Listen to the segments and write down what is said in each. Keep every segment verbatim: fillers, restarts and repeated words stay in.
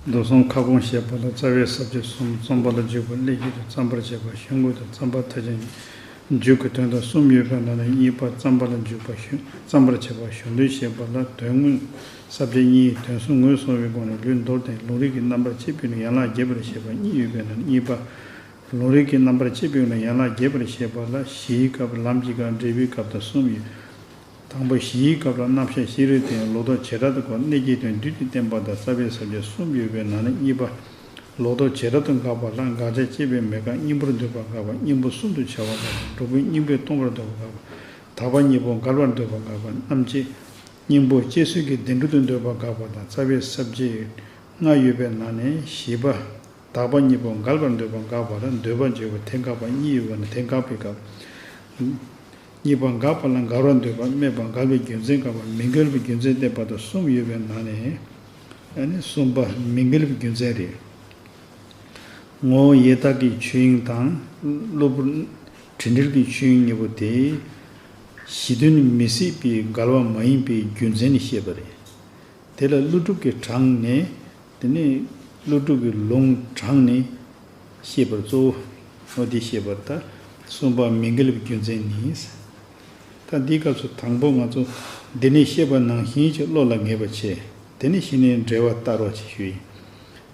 མདོ་གསུམ་ཁ་སྐོང་བཤད་པ་ལ། རྩ་བའི་ས་བཅད་གསུམ། རྩོམ་པ་ལ་འཇུག་པ། སླད་ཀྱི་དུ་བརྩམ་པར་བྱེད་པ། གཞུང་ཀུན་ཏུ་བརྩམ་པ་མཐར་ཕྱིན་གྱི་འཇུག་གི་དོན་དང་གསུམ་ཡོད་པའི་ནང་ནས། གཉིས་པ་བརྩམ་པ་ལ་འཇུག་པ། གཞུང་བརྩམ་པར་བྱེད་པ། གཞུང་དོན་བཤད་པ་ལ། དོན་དངོས་ས་བཅད་གཉིས། དོན་གསུམ་ངོས་བཟུང་བའི་སྒོ་ནས་ལུས་མདོར་བསྟན། ལུང་རིགས་ཀྱི་རྣམ་པར་དཔྱད་པའི་ནང་ཡན་ལག་རྒྱས་པར་བཤད་པ་གཉིས་ཡོད་པའི་ནང་ནས། གཉིས་པ་ལུང་རིགས་ཀྱི་རྣམ་པར་དཔྱད་པའི་ནང་ཡན་ལག་རྒྱས་པར་བཤད་པ་ལ། གཞིའི་སྐབས། ལམ་གྱི་སྐབས། འབྲས་བུའི་སྐབས་དང་གསུམ་ཡོད། དང་པོ་གཞིའི་སྐབས་ལ། རྣམ་གཞག་ཤེས་རིག་སྟེ། ལོག་རྟོག་བྱེ་བྲག་ཏུ་བཀོད། གནད་ཀྱི་དོན་བསྡུས་ཏེ་བསྟན་པ་དང་། རྩ་བའི་ས་བཅད་གསུམ་ཡོད་པའི་ནང་ནས། གཉིས་པ་ལོག་རྟོག་བྱེ་བྲག་ཏུ་དགག་པ་ལ། དགག་བྱ་དཔྱད་པའི་མེད་དགག། གཉེན་པོར་འདོད་པ་དགག་པ། གཉེན་པོ་གསུམ་དུ་བྱ་བ་དགག་པ། སྒྲུབ་པའི་གཉེན་པོས་སྟོང་པར་འདོད་པ་དགག་པ། དག་པ་གཉིས་པོ་འགལ་བར་འདོད་པ་དགག་པ། རྣམ་དཔྱད་གཉེན་པོ་དཔྱད་བཟོད་ཀྱི་བདེན་གྲུབ་ཏུ་འདོད་པ་དགག་པ་དང་། རྩ་བའི་ས་བཅད་ལྔ་ཡོད་པའི་ནང་ནས། བཞི་པ་དག་པ་གཉིས་པོ་འགལ་བར་འདོད་པ་དགག་པ་ལ། འདོད་པ་བརྗོད་པ་དེ་དགག་པ་གཉིས་ཡོད་པ་ནི། དེ་དགག་པའི་སྐབས། གཉིས་པ་དགག་པ་ལ་འགལ་བར་འདོད་པ། སྨྲས་པ་འགལ་བའི་རྒྱུ་མཚན་དགག་པ། མི་འགལ་བའི་རྒྱུ་མཚན་བསྟན་པ་དང་གསུམ་ཡོད་པའི་ནང་ནས། ཨ་ནི་གསུམ་པ་མི་འགལ་བའི་རྒྱུ་མཚན་རེད། ངོ་བོ་ཡེ་དག་གི་ཆོས་དབྱིངས་དང་། གློ་བུར་དྲི་འབྲལ་གྱི་ཆོས་དབྱིངས་གཉིས་པོ་དེ། གཞི་དོན་མི་སྲིད་པའི་འགལ་བ་མ་ཡིན་པའི་རྒྱུ་མཚན་ནི་བཤད་པ་རེད། དེ་ལ་ཀླུ་སྒྲུབ་ཀྱིས་དྲངས་ནས། དེ་ནས་ཀླུ་སྒྲུབ་ཀྱི་ལུང་དྲངས་ནས་བཤད་པར། གཙོ་བོ་འོ་དེ་བཤད་པར། ད་གསུམ་པ་མི་འགལ་བའི་རྒྱུ་མཚན་ནི། ད་འདིའི་སྐབས་སུ་དང་པོ་ང་ཚོ་འདི་ནས་བཤད་པ་ནང་བཞིན་གྱི་བློ་ལ་ངེས་པ་བྱས། དེ་ནས་གཞི་ནས་འགྲེལ་པ་ལྟ་རོགས་ཅེས་ཞུ་ཡིན།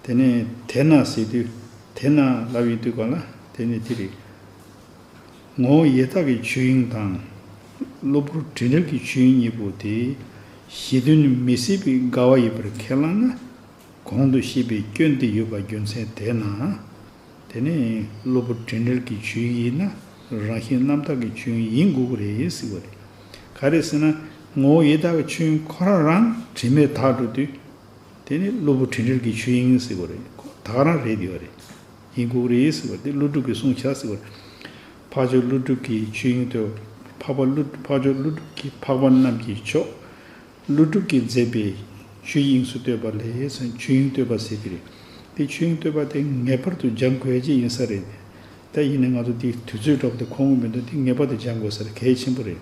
དེ་ནས་དེས་ན་ཟེར་དུས། དེས་ན་ལབ་ཡོང་དུས་ག་ལ། དེ་ནས་དེ་རེད། ངོ་བོ་ཡེ་དག་གི་ཆོས་དབྱིངས་དང་། གློ་བུར་དྲི་འབྲལ་གྱི་ཆོས་དབྱིངས་གཉིས་པོ་དེ། གཞི་དོན་མི་སྲིད་པའི་འགལ་བ་ཡིན་པར་ཁས་བླངས་ན། གོང་དུ་བཤད་པའི་སྐྱོན་དེ་ཡོད་པ་རྒྱུ་མཚན་དེས་ན། དེ་ནི་གློ་བུར་དྲི་འབྲལ་གྱི་ཆོས་དབྱིངས་ཡིན་ན། རང་བཞིན་རྣམ་དག་གི་ཆོས་དབྱིངས་ཡིན་དགོས་ཀྱི་རེད་ཟེར་བ་རེད། ག་རེ་ཟེར་ན། ངོ་བོ་ཡེ་དག་གི་ཆོས་དབྱིངས་ཁོ་རང་རང་དྲི་མས་དག་འགྲོ་དུས། དེ་ནི་གློ་བུར་དྲི་འབྲལ་གྱི་ཆོས་དབྱིངས་ཟེར་བ་རེད། དག་རང་རེད་དེ་བ་རེད། ཡིན་དགོས་རེད་ཟེར་བ་དེ་ཀླུ་སྒྲུབ་ཀྱིས་གསུངས་བཞག་ཟེར་བ་རེད། འཕགས་མཆོག་ཀླུ་སྒྲུབ་ཀྱི་ཆོས་དབྱིངས་དུ། འཕགས་པ་ཀླུ། འཕགས་མཆོག་ཀླུ་སྒྲུབ་ཀྱི་འཕགས་པ་རྣམས་ཀྱི་མཆོག་ཀླུ་སྒྲུབ་ཀྱིས་མཛད་པའི་ཆོས་དབྱིངས་སུ་བསྟོད་པ་ལས་ཟེར། ཆོས་དབྱིངས་བསྟོད་པ་ཟེར་གྱི་རེད། དེ་ཆོས་དབྱིངས་བསྟོད་པ་དེ་ངེས་པར་དུ་སྦྱང་དགོས་ཀྱི་ཡིན་ས་རེད། ད་ཡིན་ནའི་ང་ཚོ་འདི་དུས་ཚོད་འགྲོ་བ་དེ་ཁོམ་གྱི་མི་འདུག་དེ་ངེས་པར་དུ་སྦྱང་དགོས་ས་རེད། གལ་ཆེན་པོ་རེད།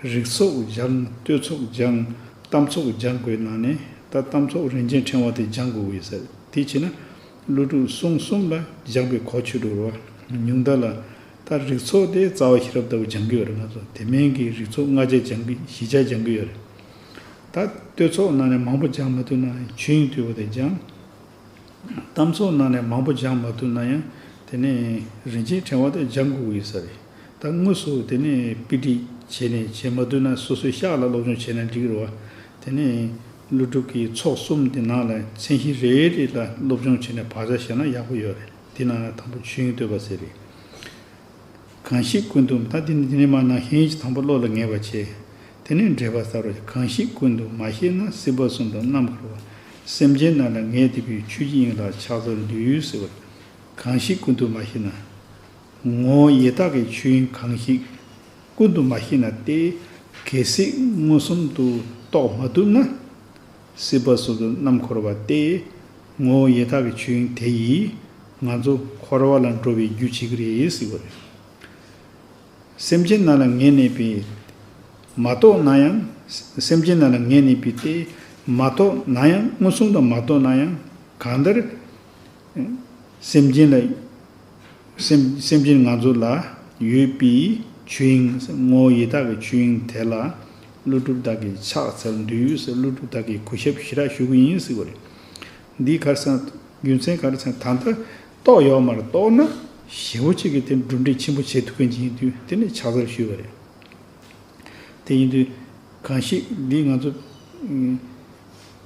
རིགས་ཚོགས་སྦྱང་། བསྟོད་ཚོགས་སྦྱང་། གཏམ་ཚོགས་སྦྱང་དགོས་ནང་ནས། ད་གཏམ་ཚོགས་རིན་ཆེན་ཕྲེང་བ་དེ་སྦྱང་དགོས་ཡོད་ས་རེད། དེ་བྱས་ན་ཀླུ་སྒྲུབ་གསུང་གསུམ་ལ་སྦྱངས་པའི་གོ་ཆོད་འགྲོ་རོགས། ཉུང་མཐའ་ལ། ད་རིགས་ཚོགས་དེ་རྩ་བ་ཤེས་རབ་ལྟ་བུ་སྦྱང་གི་ཡོད་རེད། ང་ཚོ་དེ་མིན་གྱི་རིགས་ཚོགས་ལྔ་ཆ་སྦྱང་གི། བཞི་ཆ་སྦྱང་གི་ཡོད་རེད། ད་བསྟོད་ཚོགས་ནང་ནས་མང་པོ་སྦྱང་མ་ཐུབ་ན་ཡང་ཆོས་དབྱིངས་བསྟོད་པ་དེ་སྦྱང་། གཏམ་ཚོགས་ནང་ནས་མང་པོ་སྦྱང་མ་ཐུབ་ན་ཡང་། དེ་ནས་རིན་ཆེན་ཕྲེང་བ་དེ་སྦྱང་དགོས་ཀྱི་ཡོད་ས་རེད། ད་དངོས་སུ་དེ་ནས་དཔེ་ཁྲིད་བྱས་ནས་བྱེད་མ་ཐུབ་ན་སོ་སོའི་ཤག་ལ་སློབ་སྦྱོང་བྱས་ན་འགྲིག་གི་རེད་བ། དེ་ནས་ཀླུ་སྒྲུབ་ཀྱི་ཚོགས་གསུམ་དེ་ནང་ལ་མཚན་གཞི་རེ་རེ་ལ་སློབ་སྦྱོང་བྱས་ནས་བག་ཆགས་བཞག་ན་ཡག་པོ་ཡོད་རེད། དེ་ནང་ལ་དང་པོ་ཆོས་དབྱིངས་བསྟོད་པ་ཟེར་རེད། གང་ཞིག་ཀུན་ཏུ། ད་དེ་ནི་དེ་ནས་མར་ནང་བཞིན་གྱི་དང་པོ་བློ་ལ་ངེས་པ་བྱས། དེ་ནས་འགྲེལ་པ་ལྟར་རོ། གང་ཞིག་ཀུན་ཏུ་མ་ཤེས་ན། སྲིད་པ་གསུམ་དུ་རྣམ་འཁོར་བ། སེམས་ཅན་རྣམས་ལ་ངེས་དད་པའི། ཆོས་ཀྱི་དབྱིངས་ལ་ཕྱག་འཚལ་འདུད་ཟེར་བ། གང་ཞིག་ཀུན་ཏུ་མ་ཤེས་ན། ངོ་བོ་ཡེ་དག་གི་ཆོས་དབྱིངས་གང་ཞིག་ཀུན་ཏུ་མ་ཤེས་ན་སྟེ། གལ་སྲིད་མངོན་སུམ་དུ་རྟོགས་མ་ཐུབ་ན། སྲིད་པ་སོ་སོར་རྣམ་འཁོར་བ་སྟེ། ངོ་བོ་ཡེ་དག་གི་ཆོས་དབྱིངས་དེ་ཡིས་ང་ཚོ་འཁོར་བ་ལ་འགྲོ་བའི་རྒྱུ་བྱེད་ཀྱི་རེད་ཟེར་བ་རེད། སེམས་ཅན་རྣམས་ལ་ངེས་གནས་པའི། མ་རྟོགས་ན་ཡང་། སེམས་ཅན་རྣམས་ལ་ངེས་གནས་པའི་སྟེ། མ་རྟོགས་ན་ཡང་། མངོན་སུམ་དུ་མ་རྟོགས་ན་ཡང་། གང་ལྟར་སེམས་ཅན་ལ། སེམས། སེམས་ཅན་ང་ཚོ་ལ་ཡོད་པའི་ཆོས་དབྱིངས། ངོ་བོ་ཡེ་དག་གི་ཆོས་དབྱིངས་དེ་ལ་ཀླུ་སྒྲུབ་དག་གིས་ཕྱག་འཚལ་འདུད་ཟེར། ཀླུ་སྒྲུབ་དག་གིས་གུས་ཞབས་ཞེ་དྲག་ཞུ་གི་ཡིན་ཟེར་བ་རེད། འདིའི་ག་རེ་ཟེར་ན། རྒྱུ་མཚན་ག་རེ་ཟེར་ན། ད་ལྟ་རྟོགས་ཡོད་མ་རེད། རྟོགས་ན་ཞེ་པོ་ཅིག་གིས་དེ་གྲུབ་འབྲས་ཆེན་པོ་བྱེད་ཐུབ་མཁན་ཅིག་ཡིན་དུས། དེ་ནི་ཕྱག་འཚལ་ཞུས་པ་རེད། དེ་ཡིན་དུས་གང་ཞིག་འདི་ང་ཚོ་ཨུམ་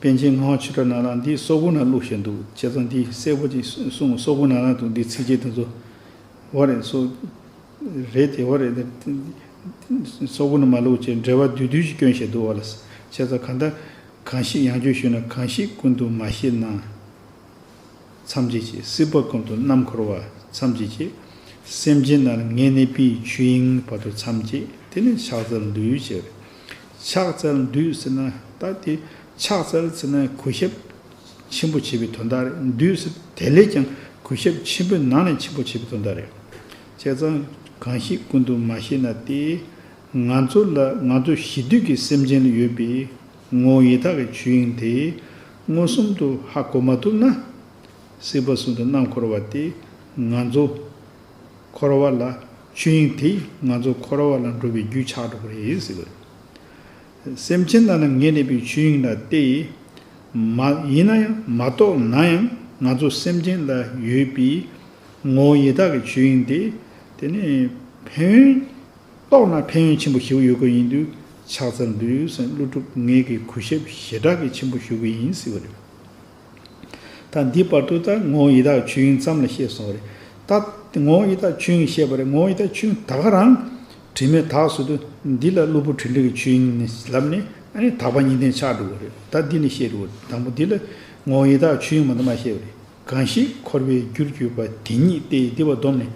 པཎ་ཆེན་ངག་དབང་ཆོས་གྲགས་ནང་ལ་འདི་སོག་པོ་ནང་བླུགས་བཞག་འདུག་བྱས་ཙང་འདི་གསལ་པོ་ཅིག་གསུངས། སོག་པོ་ནང་ལ་འདུག་འདི་ཚིགས་བཅད་དེ་ཚོ་བ་རེད། སོག་རེད་དེ་བ་རེད་དེ། སོག་པོ་ནང་མ་བླུགས་བྱས་འགྲེལ་པ་བསྡུས་བསྡུས་ཅིག་བསྐྱོན་བཞག་འདུག་བ་ལ། བྱས་ཙང་གང་ལྟར་གང་ཞིག་ཡང་བསྐྱར་ཞུས་ན། གང་ཞིག་ཀུན་ཏུ་མ་ཤེས་ན། མཚམས་བཅད་ཅིག་སྲིད་པ་ཀུན་ཏུ་རྣམ་འཁོར་བ། མཚམས་བཅད་ཅིག་སེམས་ཅན་རྣམས་ལ་ངེས་གནས་པའི་ཆོས་དབྱིངས་བར་དུ་མཚམས་བཅད། དེ་ནས་ཕྱག་འཚལ་འདུད་ཅེས། ཕྱག་འཚལ་འདུད་ཟེར་ན་ད་དེ་ཕྱག་འཚལ་ཟེར་ན་གུས་ཞབས་ཆེན་པོ་བྱེད་པའི་དོན་དག་རེད། འདུད་ཟེར་དེ་ལས་ཀྱང་གུས་ཞབས་ཆེན་པོའི་ནང་ནས་ཆེན་པོ་བྱེད་པའི་དོན་དག་རེད། བྱས་ཙང་གང་ཞིག་ཀུན་ཏུ་མ་ཤེས་ན་སྟེ། ང་ཚོ་ལ། ང་ཚོ་གཞི་དུས་ཀྱི་སེམས་ཅན་ལ་ཡོད་པའི་ངོ་བོ་ཡེ་དག་གི་ཆོས་དབྱིངས་དེ་མངོན་སུམ་དུ་ཧ་གོ་མ་ཐུབ་ན། སྲིད་པ་གསུམ་དུ་རྣམ་འཁོར་བ་དེ་ང་ཚོ་འཁོར་བ་ལ་ཆོས་དབྱིངས་དེ་ང་ཚོ་འཁོར་བ་ལ་འགྲོ་བའི་རྒྱུ་ཆགས་འགྲོ་གི་རེད་ཟེར་བ་རེད། སེམས་ཅན་ལ་ནི་ངེས་གནས་པའི་ཆོས་དབྱིངས་ལ་སྟེ། མ་ཡིན་ན་ཡང་མ་རྟོགས་ན་ཡང་ང་ཚོ་སེམས་ཅན་ལ་ཡོད་པའི་ངོ་བོ་ཡི་དྭགས་ཀྱི་ཆོས་དབྱིངས་དེ་དེ་ནི་ཕན་ཡོན་རྟོགས་ན་ཕན་ཡོན་ཆེན་པོ་ཞིག་ཡོད་དགོས་ཡིན་དུས་ཕྱག་འཚལ་འདུག་ཟེར་ཀླུ་སྒྲུབ་ངེད་ཀྱི་གུས་ཞབས་ཞེ་དྲག་གི་ཆེན་པོ་ཞུ་གི་ཡིན་ཟེར་བ་རེད། ད་འདི་བར་དུ་ད་ངོ་བོ་ཡི་དྭགས་ཆོས་དབྱིངས་ཙམ་ལ་བཤད་སོང་བ་རེད། ད་ངོ་བོ་ཡི་དྭགས་ཆོས་དབྱིངས་བཤད་པ་རེད། ངོ་བོ་ཡི་དྭགས་ཆོས་དབྱིངས་ད་ག་རང་དྲི་མེད་དག་སོ་དུ་འདི་ལ་གློ་བུར་དྲི་འབྲེལ་གྱི་ཆོས་དབྱིངས་ནི་ལབ་ནས་ཨ་ནི་དག་པ་གཉིས་ལྡན་ཆགས་འགྲོ་བ་རེད། ད་འདི་ནི་བཤད་འགྲོ་བ་རེད། དང་པོ་འདི་ལ་ངོ་བོ་ཡི་དྭགས་ཆོས་དབྱིངས་མ་དང་མ་བཤད་པ་རེད། གང་ཞིག་འཁོར་བའི་རྒྱུར་གྱུར་པ་དེ་ཉིད་དེ། འདི་བ་བསྡོམས་ནས་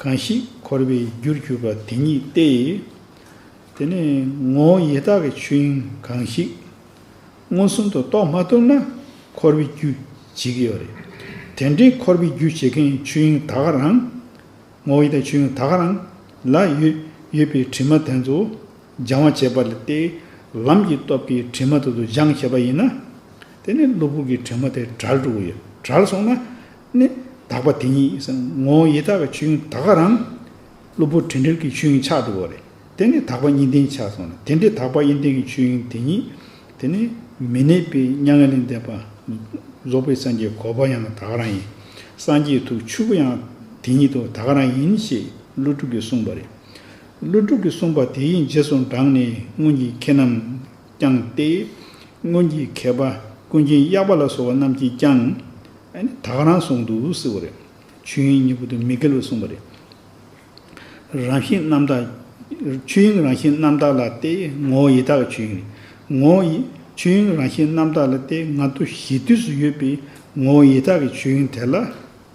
གང་ཞིག་འཁོར་བའི་རྒྱུར་གྱུར་པ་དེ་ཉིད་དེ། དེ་ནས་ངོ་བོ་ཡི་དྭགས་ཀྱི་ཆོས་དབྱིངས་གང་ཞིག་མངོན་སུམ་དུ་རྟོགས་མ་ཐུབ་ན་འཁོར་བའི་རྒྱུ་བྱེད་ཀྱི་ཡོད་རེད། དེ་འདྲའི་འཁོར་བའི་རྒྱུ་བྱེད་མཁན་ཆོས་དབྱིངས་ད་ག་རང་། ངོ་བོ་ཡི་དྭགས་ཆོས་དབྱིངས་ད་ག་རང་ལ་ཡོད་ཡོད་པའི་དྲི་མ་དེ་ཚོ་སྦྱང་བ་བྱེད་པ་ལ་བརྟེན་ལམ་གྱི་སྟོབས་ཀྱིས་དྲི་མ་དེ་ཚོ་སྦྱངས་བྱས་པ་ཡིན་ན། དེ་ནི་གློ་བུར་གྱི་དྲི་མ་དེ་བྲལ་འགྲོ་གི་ཡོད། བྲལ་སོང་ན་ནི་དག་པ་དེ་ཉིད་ཟེར། ངོ་བོ་ཡི་དྭགས་ཀྱི་ཆོས་དབྱིངས་ད་ག་རང་གློ་བུར་དྲི་འབྲེལ་གྱི་ཆོས་དབྱིངས་ཆགས་འགྲོ་གི་རེད། དེ་ནི་དག་པ་གཉིས་ལྡན་ཆགས་སོང་ན། དེ་འདྲའི་དག་པ་གཉིས་ལྡན་གྱི་ཆོས་དབྱིངས་དེ་ཉིད་དེ་ནི་མི་གནས་པའི་མྱ་ངན་ལས་འདས་པ། རྫོགས་པའི་སངས་རྒྱས་གོ་འཕང་ཡང་ད་ག་རང་ཡིན། སངས་རྒྱས་ཐུགས་ཆུད་པ་ཡང་དེ་ཉིད་དུ་ད་ག་རང་ཡིན་ཞེས་ཀླུ་སྒྲུབ་ཀྱིས་གསུངས་པ་རེད། ཀླུ་སྒྲུབ་ཀྱིས་གསུངས་པ་དེའི་རྗེས་སུ་འབྲངས་ནས་སྔོན་གྱི་མཁས་རྣམས་ཀྱང་སྟེ། སྔོན་གྱི་མཁས་པ་ཀུན་མཁྱེན་གཡག་པ་ལ་སོགས་པ་རྣམས་ཀྱིས་ཀྱང་ད་ག་རང་གསུངས་འདུག་ཟེར་བ་རེད། ཆོས་དབྱིངས་གཉིས་པོ་དེ་མི་འགལ་བར་གསུངས་པ་རེད། རང་བཞིན་རྣམ་དག་ཆོས་དབྱིངས་རང་བཞིན་རྣམ་དག་ལ་སྟེ་ངོ་བོ་ཡི་དྭགས་ཀྱི་ཆོས་དབྱིངས་རེད། ངོ་བོ་ཡི་ཆོས་དབྱིངས་རང་བཞིན་རྣམ་དག་ལ་སྟེ་ང་ཚོ་གཞི་དུས་སུ་ཡོད་པའི་ངོ་བོ་ཡི་དྭགས་ཀྱི་ཆོས་དབྱིངས་དེ་ལ་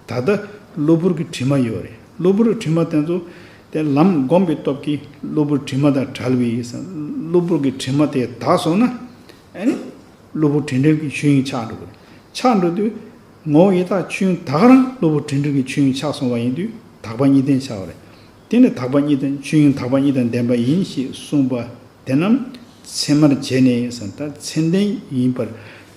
ད་ལྟ་གློ་བུར་གྱི་དྲི་མ་ཡོད་རེད། གློ་བུར་གྱི་དྲི་མ་དེ་ཚོ་དེ་ལམ་བསྒོམས་པའི་སྟོབས་ཀྱིས་གློ་བུར་དྲི་མ་དང་བྲལ་བའི་གློ་བུར་གྱི་དྲི་མ་དེ་དག་སོང་ན་ཨ་ནི་གློ་བུར་དྲི་འབྲེལ་གྱི་ཆོས་དབྱིངས་ཆགས་འགྲོ་གི་རེད། ཆགས་འགྲོ་དུས་ངོ་བོ་ཡི་དྭགས་ཆོས་དབྱིངས་ད་ག་རང་གློ་བུར་དྲི་འབྲེལ་གྱི་ཆོས་དབྱིངས་ཆགས་སོང་བ་ཡིན་དུས་དག་པ་གཉིས་ལྡན་ཆགས་པ་རེད། དེ་ནི་དག་པ་གཉིས་ལྡན་ཆོས་དབྱིངས་དག་པ་གཉིས་དང་ལྡན་པ་ཡིན་ཞེས་གསུངས་པ་དེ་རྣམས་ཚད་མར་བྱས་ནས་ཟེར། ད་ཚད་ལྡན་ཡིན་པར་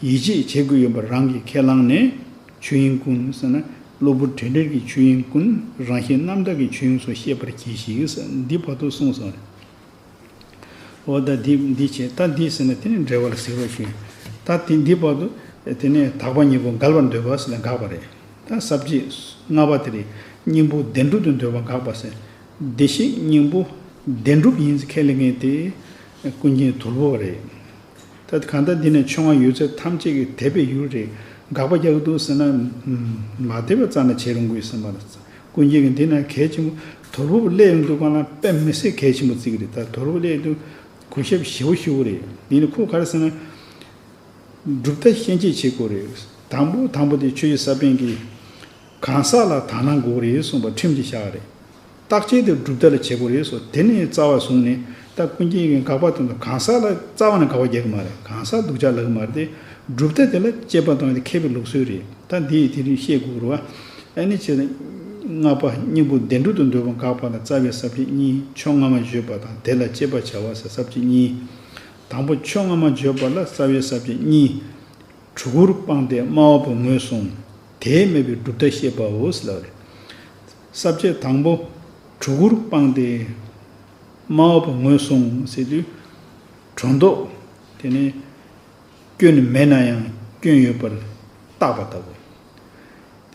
ཡིད་ཆེས་བྱེད་དགོས་ཡོད་པར་རང་གིས་ཁས་བླངས་ནས་ཆོས་དབྱིངས་ཀུན་ཟེར་ན་གློ་བུར་དྲི་འབྲེལ་གྱི་ཆོས་དབྱིངས་ཀུན་རང་བཞིན་རྣམ་དག་གི་ཆོས་དབྱིངས་སུ་ཤེས་པར་གྱིས་ཤིག་ཟེར། འདི་བར་དུ་གསུངས་སོང་། འོ་ད་འདི་འདི་བྱས། ད་འདི་ཟེར་ན་དེ་ནི་འགྲེལ་པ་ལ་གཟིགས་རོགས་ཞུ། ད་དེ་འདི་བར་དུ་དེ་ནས་དག་པ་གཉིས་པོ་འགལ་བར་འདོད་པ་ཟེར་ན་དགག་པ་རེད། ད་ས་བཅད་ལྔ་པ་དེ་རེད། སྙིང་པོ་བདེན་གྲུབ་ཏུ་འདོད་པ་དགག་པ་ཟེར། བདེ་གཤེགས་སྙིང་པོ་བདེན་གྲུབ་ཡིན་ཟེར་ཁས་ལེན་མཁན་དེ་ཀུན་མཁྱེན་དོལ་པོ་རེད། ད་གང་ལྟར་འདི་ནས་ཆོས་ལྔ་ཡོད་ཚད་ཐམས་ཅད་ཀྱི་དད་པའི་ཡུལ་རེད། དགག་པ་རྒྱག་གི་འདུག་ཟེར་ན་མ་དད་པ་རྩ་ནས་བྱེད་རུང་དགོས་ཟེར་མ་རེད། ཀུན་མཁྱེན་གྱིས་འདི་ན་གལ་ཆེན་པོ་དོལ་པོ་སླེབས་ཡོང་དུས་སྒང་ལ་དཔེ་མི་སྲིད་གལ་ཆེན་པོ་བརྩི་གི་རེད། ད་དོལ་པོ་སླེབས་དུས་གུས་ཞབས་ཞེ་པོ་ཞུ་གི་རེད། ཡིན་ནའི་ཁོ་ག་རེ་ཟེར་ན་གྲུབ་མཐའ་ཤན་འབྱེད་བྱེད་དགོས་རེད། དང་པོ་དང་པོ་དེ་ཆོས་རྗེ་ས་པཎ་གྱིས་གང་ཟག་ལ་དག་སྣང་དགོས་རེད་གསུངས་པ་ཁྲིམས་ཀྱི་བཞག་རེད། རྟག་དཔྱད་དེ་གྲུབ་མཐའ་ལ་བྱེད་དགོས་རེད་སོ། དེ་ནས་རྩ་བ་བཟུང་ནས་ད་ཀུན་མཁྱེན་གྱིས་དགག་པ་དེ་ཚོ་གང་ཟག་ལ་རྩ་བ་ནས་དགག་པ་རྒྱག་གི་མ་རེད། གང་ཟག་སྡུག་ཅག་ལབ་གི་མ་རེད་དེ། གྲུབ་མཐའ་དེ་ལ་དཔྱད་པ་གཏོང་ཡ་དེ་མཁས་པའི་ལུགས་སྲོལ་རེད། ད་འདི་དེ་རིང་བཤད་དགོས་རེད་བ། ཨ་ནི་བྱས་ན་ལྔ་པ་སྙིང་པོ་བདེན་གྲུབ་ཏུ་འདོད་པ་དགག་པ་ལ་རྩ་བའི་ས་བཅད་གཉིས། ཆོས་སྔ་མ་བརྗོད་པ་དང་དེ་ལ་དཔྱད་པར་བྱ་བ་ཟེར་ས་བཅད་གཉིས། དང་པོ་ཆོས་སྔ་མ་བརྗོད་པ་ལ་རྩ་བའི་ས་བཅད་གཉིས། གྲུ་གུར་སྤངས་ཏེ་སྨྲ་བ་པོ་ངོས་བཟུང་། དེས་སྨྲས་པའི་གྲུབ་མཐའ་བཤད་པའོ་ཟེར་ལབ་རེད། ས་བཅད་དང་པོ་གྲུ་གུར་སྤངས་ཏེ་སྨྲ་བ་པོ་ངོས་བཟུང་ཟེར་དུས་སྒྲོ་འདོགས་དེ་ནི་སྐྱོན་མེད་ན་ཡང་སྐྱོན་ཡོད་པར་བརྟག་པ་ལྟ་བུ།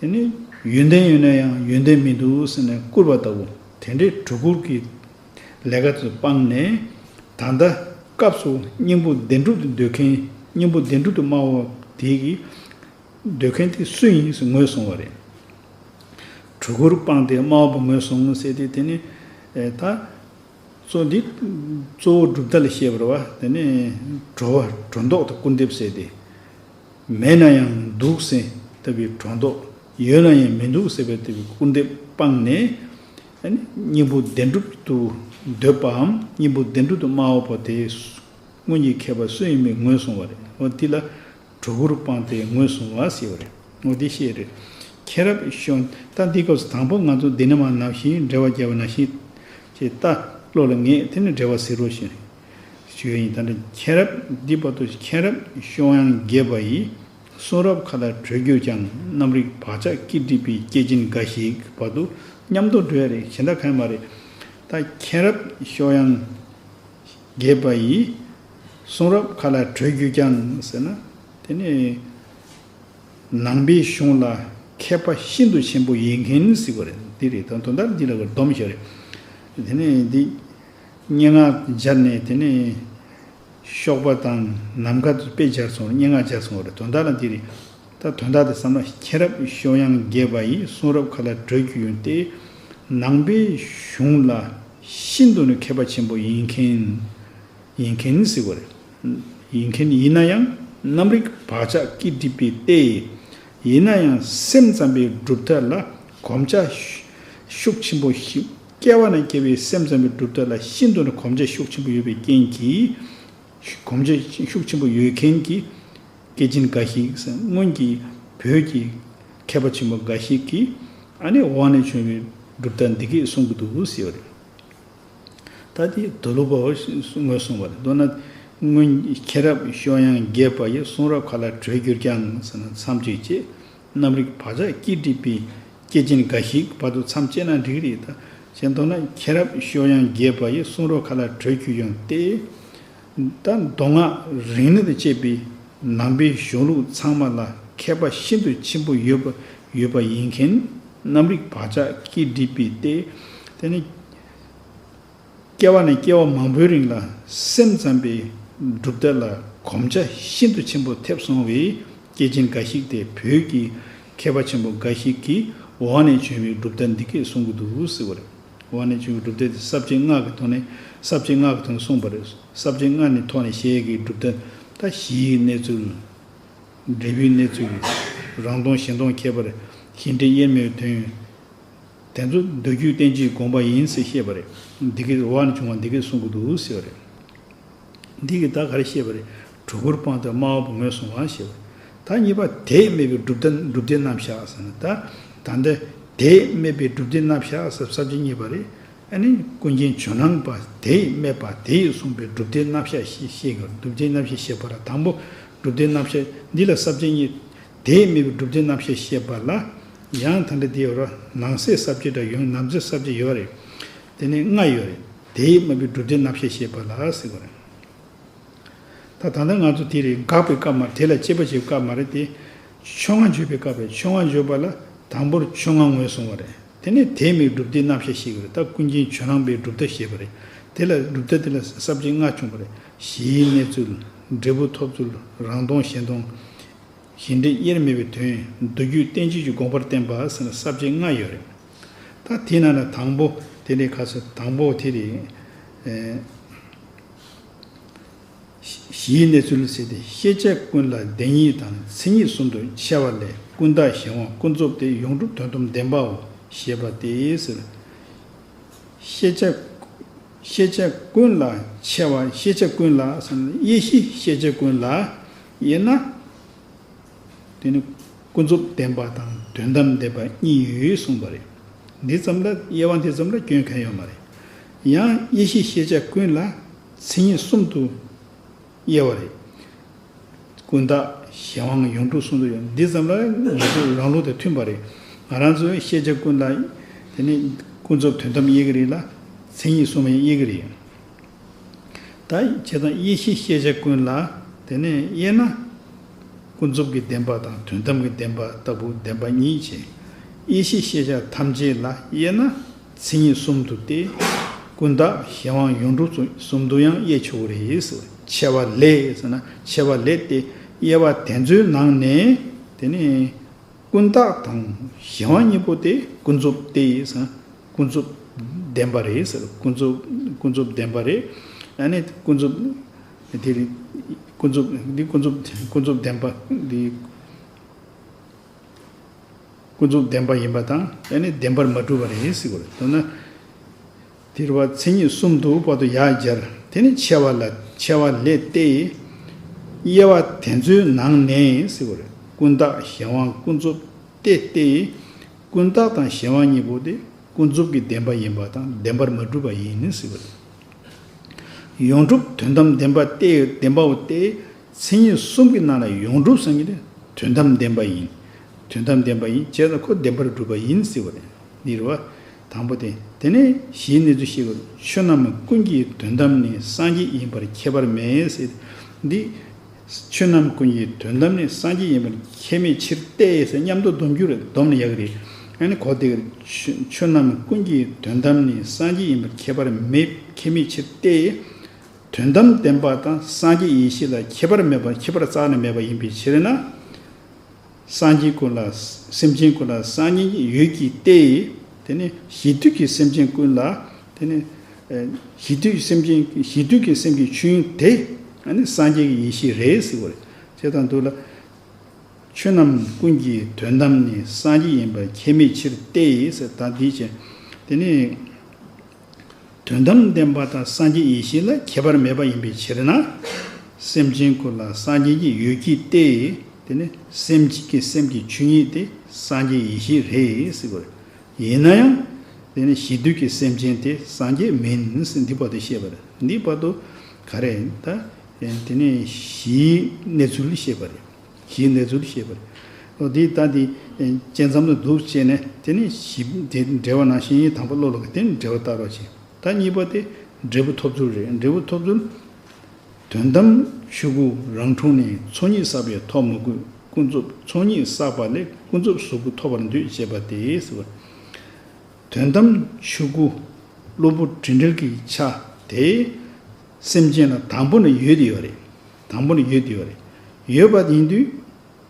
དེ་ནི་ཡོན་ཏན་ཡོད་ན་ཡང་ཡོན་ཏན་མི་འདུག་ཟེར་ནས་བཀུར་བ་ལྟ་བུ། དེ་འདྲའི་གྲུ་གུར་གྱི་ལས་ཀ་དེ་སྤངས་ནས་ད་ལྟ་སྐབས་སུ་སྙིང་པོ་བདེན་གྲུབ་ཏུ་འདོད་མཁན། སྙིང་པོ་བདེན་གྲུབ་ཏུ་སྨྲ་བ་དེ་གི་འདོད་མཁན་དེ་སུ་ཡིན་ཟེར་ངོས་བཟུང་བ་རེད། གྲུ་གུར་སྤངས་ཏེ་སྨྲ་བ་པོ་ངོས་བཟུང་ཟེར་དེ་དེ་ནི་ད་གཙོ་འདི་གཙོ་བོ་གྲུབ་མཐའ་ལ་བཤད་པ་རེད་བ། དེ་ནི་སྒྲོ་བ་སྒྲོ་འདོགས་དང་སྐུར་འདེབས་ཟེར་དེ། མེད་ན་ཡང་འདུག་ཟེར་ལྟ་བུའི་སྒྲོ་འདོགས། ཡོད་ན་ཡང་མི་འདུག་ཟེར་བའི་ལྟ་བུའི་སྐུར་འདེབས་སྤངས་ནས། ཨ་ནི་སྙིང་པོ་བདེན་གྲུབ་ཏུ་འདོད་པའམ་སྙིང་པོ་བདེན་གྲུབ་ཏུ་སྨྲ་བ་པོ་དེ་སྔོན་གྱི་མཁས་པ་སུ་ཡིན་མིན་ངོས་བཟུང་བ་རེད། འོ་འདི་ལ་གྲུ་གུར་སྤངས་ཏེ་ངོས་བཟུང་བ་ཟེར་བ་རེད། འོ་འདི་ཤེས་རེད། མཁྱེན་རབ་ཤོང་། ད་འདི་སྐབས་སུ་དང་པོ་ང་ཚོ་འདི་ནས་མར་ནང་བཞིན་འགྲེལ་པ་རྒྱབ་པ་ནང་བཞིན་ཅེས་ད་བློ་ལ་ངེས། དེ་ནས་འགྲེལ་པ་གཟིགས་རོགས་ཞེས་ཞུ་ཡ་ཡིན། ད་ནི་མཁྱེན་རབ་འདི་བར་དུ་མཁྱེན་རབ་ཤོང་ཡང་རྒྱས་པ་ཡི། གསུང་རབ་མཁའ་ལ་བགྲོད་གྱུར་ཀྱང་། རྣམ་རིག་བག་ཆགས་སྐྱིད་སྒྲིབ་པའི། སྐྱེ་སྦྱིན་འགའ་ཞིག་བར་དུ་མཉམ་དུ་འགྲོ་ཡ་རེད། གཞན་དག་གང་ཡང་མ་རེད། ད་མཁྱེན་རབ་གཤོག་ཡངས་རྒྱས་པ་ཡིས། གསུང་རབ་མཁའ་ལ་བགྲོད་གྱུར་ཀྱང་ཟེར་ན། དེ་ནི་ནང་པའི་གཞུང་ལ་མཁས་པ་ཤིན་ཏུ་ཆེན་པོ་ཡིན་མཁན་ཟེར་བ་རེད། འདི་རེད། ད་དོན་དག་འདི་ལ་སྡོམ་བཞག་རེད། དེ་ནི་འདི་སྙན་ངག་སྦྱར་ནས། དེ་ནི་གཤོག་པ་དང་ནམ་མཁའ་དུ་དཔེ་སྦྱར་སོང་རེད། སྙན་ངག་སྦྱར་སོང་རེད། དོན་དག་ལ་འདི་རེད། ད་དོན་དག་དེ་བསམ་ན། མཁྱེན་རབ་གཤོག་ཡངས་རྒྱས་པ་ཡིས། གསུང་རབ་མཁའ་ལ་བགྲོད་གྱུར་ཀྱང་སྟེ། ནང་པའི་གཞུང་ལ་ཤིན་ཏུ་ནས་མཁས་པ་ཆེན་པོ་ཡིན་མཁན་ཡིན་མཁན་ཟེར་བ་རེད། ཡིན་མཁན་ཡིན་ན་ཡང་། རྣམ་རིག་བག་ཆགས་སྐྱིད་སྒྲིབ་པའི་སྟེ། ཡིན་ན་ཡང་སེམས་ཙམ་པའི་གྲུབ་མཐའ་ལ་གོམས་ཆ་ཤུགས་ཆེན་པོ་ཞིག་སྐྱེ་བ་ནས་སྐྱེ་བའི་སེམས་ཙམ་པའི་གྲུབ་མཐའ་ལ་ཤིན་ཏུ་ནས་གོམས་ཆ་ཤུགས་ཆེན་པོ་ཡོད་པའི་རྐྱེན་གྱིས། གོམས་ཆ་ཤུགས་ཆེན་པོ་ཡོད་མཁན་གྱི་སྐྱེ་སྦྱིན་འགའ་ཞིག་སྔོན་གྱི་བོད་ཀྱི་མཁས་པ་ཆེན་པོ་འགའ་ཞིག་གིས། ཨ་ནི་འོག་ནས་བྱུང་བའི་གྲུབ་མཐའ་འདི་སྐད་གསུང་གི་འདུག་ཟེར་བ་རེད། ད་དེ་དུ་ལུ་པའོ་ངོས་གསུངས་པ་རེད། མདོར་ན། སྔོན་མཁྱེན་རབ་གཤོག་ཡངས་རྒྱས་པ་ཡིས། གསུང་རབ་མཁའ་ལ་བགྲོད་གྱུར་ཀྱང་ཟེར་ན། མཚམས་གཅིག་བྱས། རྣམ་རིག་བག་ཆགས་སྐྱིད་སྒྲིབ་པའི། སྐྱེ་སྦྱིན་འགའ་ཞིག་བར་དུ་མཚམས་བཅད་ན་འགྲིག་རེད། ད་གཞན་དོན་ན། མཁྱེན་རབ་གཤོག་ཡངས་རྒྱས་པ་ཡིས། གསུང་རབ་མཁའ་ལ་བགྲོད་གྱུར་ཀྱང་སྟེ། ད་མདོ་སྔགས་རིག་གནས་དང་བཅས་པའི་ནང་པའི་གཞུང་ལུགས་ཚང་མ་ལ་མཁས་པ་ཤིན་ཏུ་ཆེན་པོ་ཡོད་པ་ཡོད་པ་ཡིན་མཁན། རྣམ་རིག་བག་ཆགས་སྐྱིད་སྒྲིབ་པའི་སྟེ། དེ་ནི། སྐྱེ་བ་ནས་སྐྱེ་བ་མང་པོའི་རིང་ལ་སེམས་ཙམ་པའི་གྲུབ་མཐའ་ལ་གོམས་ཆ་ཤིན་ཏུ་ཆེན་པོ་ཐེབས་སོང་བའི་སྐྱེ་སྦྱིན་འགའ་ཞིག་སྟེ། བོད་ཀྱི་མཁས་པ་ཆེན་པོ་འགའ་ཞིག་གིས་འོག་ནས་བྱུང་བའི་གྲུབ་མཐའ་འདི་སྐད་གསུང་གི་འདུག་ཟེར་བ་རེད། འོག་ནས་བྱུང་བའི་གྲུབ་མཐའ་དེ་ས་བཅད་ལྔ་གི་ཐོག་ནས། ས་བཅད་ལྔ་གི་ཐོག་ནས་གསུངས་པ་རེད། ས་བཅད་ལྔ་ནི་ཐོག་ནས་བཤད་ཀྱི་གྲུབ་མཐའ། ད་གཞིའི་གནས་ཚུལ། འབྲས་བུའི་གནས་ཚུལ། རང་སྟོང་གཞན་སྟོང་ཁྱད་པར། གཞི་འབྲས་དབྱེར་མེད་དོན། དེ་ཚོ་མདོ་རྒྱུད་བསྟན་བཅོས་དགོངས་པ་ཡིན་ཟེར་བཤད་པ་རེད། འདི་གའི་འོག་ནས་བྱུང་བ་འདི་གའི་གསུང་གི་འདུག་ཟེར་བ་རེད། འདི་གའི་ད་ག་རེ་བཤད་པ་རེད། གྲུ་གུར་སྤངས་ཏེ་སྨྲ་བ་པོ་ངོས་བཟུང་བ་ཞེས་པ། ད་གཉིས་པ་དེས་སྨྲས་པའི་སྒྲུབ་སྡེ། སྒྲུབ་སྡེ་རྣམ་གཞག་ཟེར་ན། ད་ད་ལྟ་དེས་སྨྲས་པའི་སྒྲུབ་སྡེ་རྣམ་གཞག་ཟེར་ས་བཅད་གཉིས་པ་རེད། ཨ་ནི་ཀུན་མཁྱེན་ཇོ་ནང་པ་དེས་སྨྲས་པ། དེས་གསུངས་པའི་སྒྲུབ་སྡེ་རྣམ་གཞག་ཞེས་བཤད་ཀྱི། སྒྲུབ་སྡེ་རྣམ་གཞག་ཞེས་པ་ལ། དང་པོ་སྒྲུབ་སྡེ་རྣམ་གཞག་འདི་ལ་ས་བཅད་གཉིས། དེས་སྨྲས་པའི་སྒྲུབ་སྡེ་རྣམ་གཞག་ཞེས་པ་ལ། ཡང་ད་ལྟ་འདི་ཡོད་ར། ནང་གསེས་ས་བཅད་འདྲ་ཡོད། ནང་གསེས་ས་བཅད་ཡོད་རེད། དེ་ནས་ལྔ་ཡོད་རེད། དེས་སྨྲས་པའི་སྒྲུབ་སྡེ་རྣམ་གཞག་ཞེས་པ་ལ་ཟེར་བ་རེད། ད་ད་ལྟ་ང་ཚོ་དེ་རེད། དགག་པའི་སྐབས་མ། དེ་ལ་དཔྱད་པ་བྱེད་པའི་སྐབས་མ་རེད་དེ། ཕྱོགས་སྔ་བརྗོད་པའི་སྐབས་རེད། ཕྱོགས་སྔ་བརྗོད་པ་ལ་དང་པོར་ཕྱོགས་སྔ་ངོས་བཟུང་བ་རེད། དེ་ནས་དེས་སྨྲས་སྒྲུབ་སྡེ་རྣམ་གཞག་ཞེས་པ་རེད། ད་ཀུན་མཁྱེན་ཇོ་ནང་པའི་སྒྲུབ་ཐབས་ཞེས་པ་རེད། དེ་ལ་སྒྲུབ་ཐབས་དེ་ལ་ས་བཅད་ལྔ་བྱུང་བ་རེད། གཞིའི་གནས་ཚུལ། འབྲས་བུ་ཐོབ་ཚུལ། རང་སྟོང་གཞན་སྟོང་། གཞི་འབྲས་དབྱེར་མེད་པའི་དོན། མདོ་རྒྱུད་བསྟན་བཅོས་ཀྱི་དགོངས་པར་བསྟན་པ་ཟེར་ན་ས་བཅད་ལྔ་ཡོད་རེད། ད་དེ་ནང་ལ་དང་པོ་དེ་ནས་ག་ཚོད། དང་པོ་དེ་རེད། ཨེ། གཞིའི་གནས་ཚུལ་ཟེར་ཏེ། ཤེས་བྱ་ཀུན་ལ་བདེན་གཉིས་དང་མཚན་ཉིད་གསུམ་དུ་ཕྱེ་བ་ལས། ཀུན་བཏགས་གཞན་དབང་ཀུན་རྫོབ་སྟེ། ཡོངས་གྲུབ་དོན་དམ་བདེན་པའོ་ཞེས་པ་སྟེ་ཟེར། ཤེས་བྱ། ཤེས་བྱ་ཀུན་ལ་ཕྱེ་བ། ཤེས་བྱ་ཀུན་ལ་ཟེར་ན། དབྱེ་གཞི་ཤེས་བྱ་ཀུན་ལ་དབྱེ་ན། དེ་ནི་ཀུན་རྫོབ་བདེན་པ་དང་དོན་དམ་བདེན་པ་གཉིས་ཡོད་གསུངས་པ་རེད། འདི་ཙམ་ལ། དབྱེ་བ་འདི་ཙམ་ལ་སྐྱོན་གང་ཡོད་མ་རེད། ཡང་དབྱེ་གཞི་ཤེས་བྱ་ཀུན་ལ་མཚན་ཉིད་གསུམ་དུ་དབྱེ་བ་རེད། ཀུན་བཏགས་གཞན་དབང་ཡོངས་གྲུབ་གསུམ་དུ་ཡོད། འདི་ཙམ་ལ་ང་ཚོའི་རང་ལུགས་དང་མཐུན་པ་རེད། ང་རང་ཚོའི་ཤེས་བྱ་ཀུན་ལ། དེ་ནི་ཀུན་རྫོབ་དོན་དམ་དབྱེ་གི་རེད་ལ། མཚན་ཉིད་གསུམ་ཡང་དབྱེ་གི་རེད། ད་བྱས་ཙང་དབྱེ་གཞི་ཤེས་བྱ་ཀུན་ལ་དེ་ནས་དབྱེ་ན། ཀུན་རྫོབ་ཀྱི་བདེན་པ་དང་དོན་དམ་གྱི་བདེན་པ་ལྟ་བུ་བདེན་པ་གཉིས་བྱས། དབྱེ་གཞི་ཤེས་བྱ་ཐམས་ཅད་ལ་དབྱེ་ན་མཚན་ཉིད་གསུམ་དུ་སྟེ། ཀུན་བཏགས་གཞན་དབང་ཡོངས་གྲུབ་གསུམ་དུ་ཡང་དབྱེ་ཆོག་རེད་ཟེར། ཕྱེ་བ་ལས་ཟེར་ན། ཕྱེ་བ་ལས་ཏེ། དབྱེ་བ་དེ་ཚོའི་ནང་ནས་དེ་ནས། ཀུན་བཏགས་དང་གཞན་དབང་གཉིས་པོ་དེ་ཀུན་རྫོབ་སྟེ་ཟེར། ཀུན་རྫོབ་བདེན་པ་རེད་ཟེར། ཀུན་རྫོབ། ཀུན་རྫོབ་བདེན་པ་རེད། ཨ་ནི་ཀུན་རྫོབ་དེ་རེད། ཀུན་རྫོབ་འདི་ཀུན་རྫོབ། ཀུན་རྫོབ་བདེན་པ་འདི། ཀུན་རྫོབ་བདེན་པ་ཡིན་པ་དང་། ཨ་ནི་བདེན་པར་མ་གྲུབ་པ་རེད་ཟེར་བ་རེད། མདོར་ན། དེ་རེད་བ། མཚན་ཉིད་གསུམ་དུ་བར་དུ་ཡར་སྦྱར། དེ་ནི་ཕྱེ་བ་ལ། ཕྱེ་བ་ལས་ཏེ། དབྱེ་བ་དེ་ཚོའི་ནང་ནས་ཟེར་བ་རེད། ཀུན་བཏགས་གཞན་དབང་ཀུན་རྫོབ་སྟེ་སྟེ། ཀུན་བཏགས་དང་གཞན་དབང་གཉིས་པོ་དེ་ཀུན་རྫོབ་ཀྱི་བདེན་པ་ཡིན་པ་དང་བདེན་པར་མ་གྲུབ་པ་ཡིན་ཟེར་བ་རེད། ཡོངས་གྲུབ་དོན་དམ་བདེན་པ་སྟེ། བདེན་པའོ་སྟེ། མཚན་ཉིད་གསུམ་གྱི་ནང་ལ་ཡོངས་གྲུབ་ཟེར་མཁན་དེ། དོན་དམ་བདེན་པ་ཡིན། དོན་དམ་བདེན་པ་ཡིན། བྱས་ཙང་ཁོ་བདེན་པར་གྲུབ་པ་ཡིན་ཟེར་བ་རེད། འདི་རེད་བ། དང་པོ་དེ། དེ་ནས་གཞིའི་གནས་ཚུལ་བཤད་དགོས། ཆོས་རྣམས་ཀུན་གྱི་དོན་དམ་ནི། སངས་རྒྱས་ཡིན་པར་ཁྱད་པར་མེད་ཟེར། འདི། ཆོས་རྣམས་ཀུན་གྱི་དོན་དམ་ནི། སངས་རྒྱས་ཡིན་པར་ཁྱད་མེད་ཕྱིར་ཏེ་ཟེར། མཉམ་དུ་སྡོམ་རྒྱུ་རེད། སྡོམ་ན་ཡག་རེད། ཨ་ནི་གོ་དེ། ཆོས་ཆོས་རྣམས་ཀུན་གྱི་དོན་དམ་ནི། སངས་རྒྱས་ཡིན་པར་ཁྱད་པར་མེད། ཁྱད་མེད་ཕྱིར་ཏེ། དོན་དམ་བདེན་པ་དང་སངས་རྒྱས་ཡེ་ཤེས་ལ་ཁྱད་པར་མེད་པ། ཁྱད་པར་རྩ་ནས་མེད་པ་ཡིན་པའི་ཕྱིར་ན། སངས་རྒྱས་ཀུན་ལ། སེམས་ཅན་ཀུན་ལ་སངས་རྒྱས་ཡོད་ཀྱི་སྟེ། དེ་ནི་གཞི་དུས་ཀྱི་སེམས་ཅན་ཀུན་ལ། དེ་ནི། ཨ། གཞི་དུས་ཀྱི་སེམས་ཅན། གཞི་དུས་ཀྱི་སེམས་ཀྱི་ཆོས་དབྱིངས་དེ། ཨ་ནི་སངས་རྒྱས་ཀྱི་ཡེ་ཤེས་རེད་ཟེར་བ་རེད། བྱས་ཙང་འདུག་ལ། ཆོས་རྣམས་ཀུན་གྱི་དོན་དམ་ནི། སངས་རྒྱས་ཡིན་པར་ཁྱད་མེད་ཕྱིར་ཏེ་ཟེར། ད་འདི་བྱས། དེ་ནི། དོན་དམ་བདེན་པ་དང་སངས་རྒྱས་ཡེ་ཤེས་ལ་ཁྱད་པར་མེད་པ་ཡིན་པའི་ཕྱིར་ན། སེམས་ཅན་ཀུན་ལ་སངས་རྒྱས་ཀྱི་ཡོད་ཀྱི་སྟེ། དེ་ནི་སེམས་ཅན་གྱི་སེམས་ཀྱི་ཆོས་ཉིད་དེ་སངས་རྒྱས་ཡེ་ཤེས་རེད་ཟེར་བ་རེད། ཡིན་ན་ཡང་། དེ་ནི་གཞི་དུས་ཀྱི་སེམས་ཅན་དེ་སངས་རྒྱས་མིན་ཟེར། འདི་བར་དུ་བཤད་པ་རེད། འདི་བར་དུ་ག་རེ་ད། དེ་ནི་གཞིའི་གནས་ཚུལ་བཤད་པ་རེད། གཞིའི་གནས་ཚུལ་བཤད་པ་རེད། འོ་འདི་ལྟ་སྟེ། བཅད་མཚམས་ལ་འདུག་བྱས་ནས། དེ་ནི་གཞི་དེ་འགྲེལ་བ་ནང་བཞིན་དང་པོ་བློ་ལ་ག་དེ་ནི་འགྲེལ་བ་བལྟ་རོགས་བྱེད། ད་གཉིས་པ་དེ་འབྲས་བུ་ཐོབ་ཚུལ་རེད། འབྲས་བུ་ཐོབ་ཚུལ། དོན་དམ་ཆོས་སྐུ་རང་འཁྲུངས་ནས། ཚོགས་གཉིས་བསགས་པས་ཐོབ་མི་དགོས། ཀུན་རྫོབ་ཚོགས་གཉིས་བསགས་པ་ལས། ཀུན་རྫོབ་གཟུགས་སྐུ་ཐོབ་པར་འདོད་ཅེས་པ་སྟེ་ཟེར་བ། དོན་དམ་ཆོས་སྐུ་གློ་བུར་དྲི་འབྲལ་གྱི་ཆ་དེ་སེམས་ཅན་ལ་དང་པོ་ནས་ཡོད་དེ་ཡོད་རེད། དང་པོ་ནས་ཡོད་དེ་ཡོད་རེད། ཡོད་པ་ཡིན་དུས།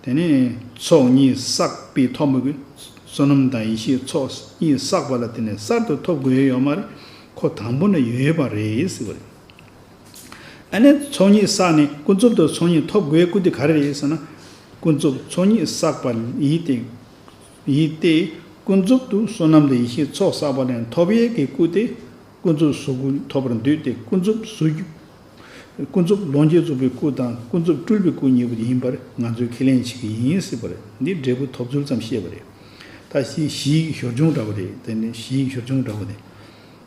དེ་ནས་ཚོགས་གཉིས་བསགས་པས་ཐོབ་མི་དགོས། བསོད་ནམས་དང་ཡེ་ཤེས་ཚོགས་གཉིས་བསགས་པ་ལ་བརྟེན་ནས་གསར་དུ་ཐོབ་དགོས་ཡོད་མ་རེད། ཁོ་དང་པོ་ནས་ཡོད་པ་རེད་ཟེར་བ་རེད། ཨ་ནི་ཚོགས་གཉིས་བསགས་ནས་ཀུན་རྫོབ་ཏུ་ཚོགས་གཉིས་ཐོབ་དགོས་སྐུལ་དེ་ག་རེ་རེད་ཟེར་ན། ཀུན་རྫོབ་ཚོགས་གཉིས་བསགས་པ་ཡིན་ཏེ། ཡིན་ཏེ། ཀུན་རྫོབ་ཏུ་བསོད་ནམས་དང་ཡེ་ཤེས་ཚོགས་བསགས་པ་ལས་ཐོབ་ཡས་ཀྱི་སྐུ་དེ། ཀུན་རྫོབ་གཟུགས་སྐུ་ཐོབ་པར་འདོད་དེ། ཀུན་རྫོབ་གཟུགས། ཀུན་རྫོབ་ལོངས་སྤྱོད་རྫོགས་པའི་སྐུ་དང་ཀུན་རྫོབ་སྤྲུལ་པའི་སྐུ་གཉིས་པོ་ཡིན་པར་ང་ཚོས་ཁས་ལེན་བྱེད་ཀྱི་ཡིན་ཟེར་བ་རེད། འདི་འབྲས་བུ་ཐོབ་ཚུལ་ཙམ་བཤད་པ་རེད། ད་གཞི་གཞིའི་ཞོར་བྱུང་འདྲ་བོ་རེད། དེ་ནི་གཞིའི་ཞོར་བྱུང་འདྲ་བོ་རེད།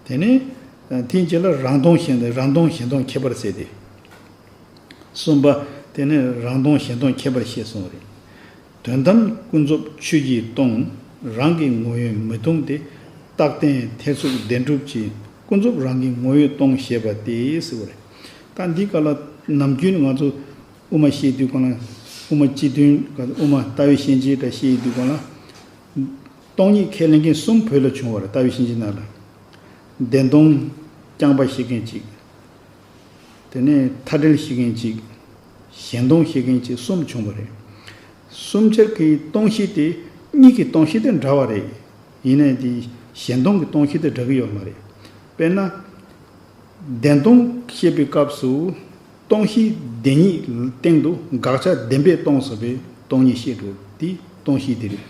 དེ་ནས། དེའི་རྗེས་ལ་རང་སྟོང་གཞན་སྟོང་། རང་སྟོང་གཞན་སྟོང་ཁྱད་པར་བྱས་ཏེ། གསུམ་པ། དེ་ནས་རང་སྟོང་གཞན་སྟོང་ཁྱད་པར་བཤད་གསུངས་པ་རེད། དོན་དམ་ཀུན་རྫོབ་ཆོས་ཀྱིས་སྟོང་། རང་གི་ངོ་བོས་མི་སྟོང་སྟེ། རྟག་བརྟན་ཐེར་ཟུག་བདེན་གྲུབ་ཀྱིས། ཀུན་རྫོབ་རང་གི་ངོ་བོས་སྟོང་ཞེས་པ་སྟེ་ཟེར་བ་རེད། ད་འདི་ག་ལ་ནམ་རྒྱུན་ང་ཚོ་དབུ་མ་བཤད་དུས་གང་ལ། དབུ་མ་སྤྱི་དོན་ག་དབུ་མ་ལྟ་བའི་ཤན་འབྱེད་འདྲ་བཤད་དུས་གང་ལ། སྟོང་ཉིད་ཁས་ལེན་མཁན་གསུམ་བོད་ལ་བྱུང་བ་རེད། ལྟ་བའི་ཤན་འབྱེད་ནང་ལ། བདེན་སྟོང་རྐྱང་པ་བཤད་མཁན་གཅིག་དེ་ནས་མཐའ་བྲལ་བཤད་མཁན་གཅིག་གཞན་སྟོང་བཤད་མཁན་གཅིག་གསུམ་བྱུང་བ་རེད། གསུམ་ཆར་གྱི་སྟོང་གཞི་དེ། གཉིས་ཀྱི་སྟོང་གཞི་དེ་འདྲ་བ་རེད། ཡིན་ནའི་དེ་གཞན་སྟོང་གི་སྟོང་གཞི་དེ་འདྲ་གི་ཡོད་མ་རེད། དཔེར་ན། བདེན་སྟོང་བཤད་པའི་སྐབས་སུ། སྟོང་གཞི་བདེན་གཉིས་སྟེང་དུ་དགག་བྱ་བདེན་པས་སྟོང་ཟེར་བའི་སྟོང་ཉིད་བཤད་འགྲོ། དེ་སྟོང་གཞི་དེ་རེད།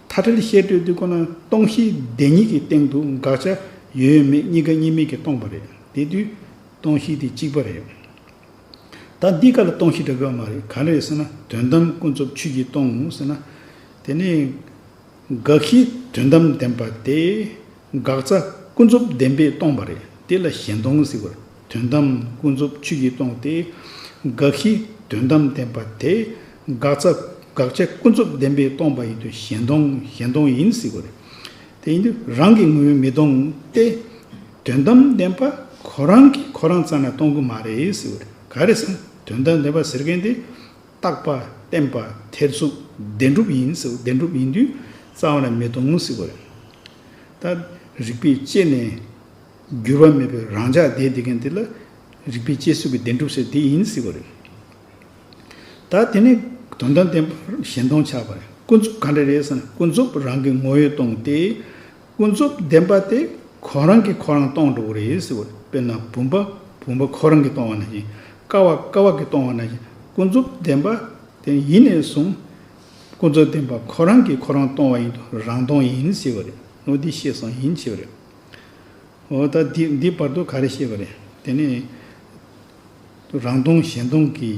མཐའ་བྲལ་བཤད་འགྲོ་དུས་ཁོ་ན་སྟོང་གཞི་བདེན་གཉིས་ཀྱི་སྟེང་དུ་དགག་བྱ་ཡོད་མེད་གཉིས་ཀ་གཉིས་མེད་ཀྱིས་སྟོང་པ་རེད། དེ་དུས་སྟོང་གཞི་དེ་གཅིག་པ་རེད། ད་འདི་ག་ལ་སྟོང་གཞི་འདྲ་གི་ཡོད་མ་རེད། ག་རེ་རེད་ཟེར་ན། དོན་དམ་ཀུན་རྫོབ་ཆོས་ཀྱིས་སྟོང་ཟེར་ན། དེ་ནི། དགག་གཞི་དོན་དམ་བདེན་པ་དེ། དགག་བྱ་ཀུན་རྫོབ་བདེན་པས་སྟོང་པ་རེད། དེ་ལ་གཞན་སྟོང་ཟེར་བ་རེད། དོན་དམ་ཀུན་རྫོབ་ཆོས་ཀྱིས་སྟོང་སྟེ། དགག་གཞི་དོན་དམ་བདེན་པ་དེ། དགག་བྱ་དགག་བྱ་ཀུན་རྫོབ་བདེན་པས་སྟོང་པ་ཡིན་དུས་གཞན་སྟོང་། གཞན་སྟོང་ཡིན་ཟེར་བ་རེད། དེ་ཡིན་དུས་རང་གི་ངོ་བོས་མི་སྟོང་སྟེ། དོན་དམ་བདེན་པ་ཁོ་རང་གིས་ཁོ་རང་རྩ་ནས་སྟོང་གི་མ་རེད་ཟེར་བ་རེད། ག་རེ་ཟེར་ན། དོན་དམ་བདེན་པ་ཟེར་མཁན་དེ། རྟག་པ་བརྟན་པ་ཐེར་ཟུག་བདེན་གྲུབ་ཡིན་ཟེར། བདེན་གྲུབ་ཡིན་དུས་རྩ་བ་ནས་མི་སྟོང་ཟེར་བ་རེད། ད་རིགས་པས་དཔྱད་ནས་འགྱུར་བ་མེད་པའི་རང་ཆ་ལྡན་བསྡད་མཁན་དེ་ལ་རིགས་པས་དཔྱད་ཚུལ་གྱི་བདེན་གྲུབ་ཟེར་དེ་ཡིན་ཟེར་བ་རེད། ད་དེ་ནས་དོན་དམ་བདེན་པ་གཞན་སྟོང་ཆགས་པ་རེད། ཀུན་རྫོབ་ག་འདྲ་རེད་ཟེར་ན། ཀུན་རྫོབ་རང་གི་ངོ་བོས་སྟོང་སྟེ། ཀུན་རྫོབ་བདེན་པ་དེ་ཁོ་རང་གིས་ཁོ་རང་སྟོང་འགྲོ་གི་རེད་ཟེར་བ་རེད། དཔེར་ན་བུམ་པ། བུམ་པ་ཁོ་རང་གིས་སྟོང་བ་ནང་བཞིན། ཀ་བ། ཀ་བ་གིས་སྟོང་བ་ནང་བཞིན། ཀུན་རྫོབ་བདེན་པ་དེ་ཡིན་ནས་བཟུང་། ཀུན་རྫོབ་བདེན་པ་ཁོ་རང་གིས་ཁོ་རང་སྟོང་བ་ཡིན་དུས་རང་སྟོང་ཡིན་ཟེར་བ་རེད། འོ་འདི་བཤད་སོང་ཡིན་ཟེར་བ་རེད། འོ་ད་འདི་འདི་བར་དུ་ག་རེ་བཤད་པ་རེད། དེ་ནས་རང་སྟོང་གཞན་སྟོང་གི་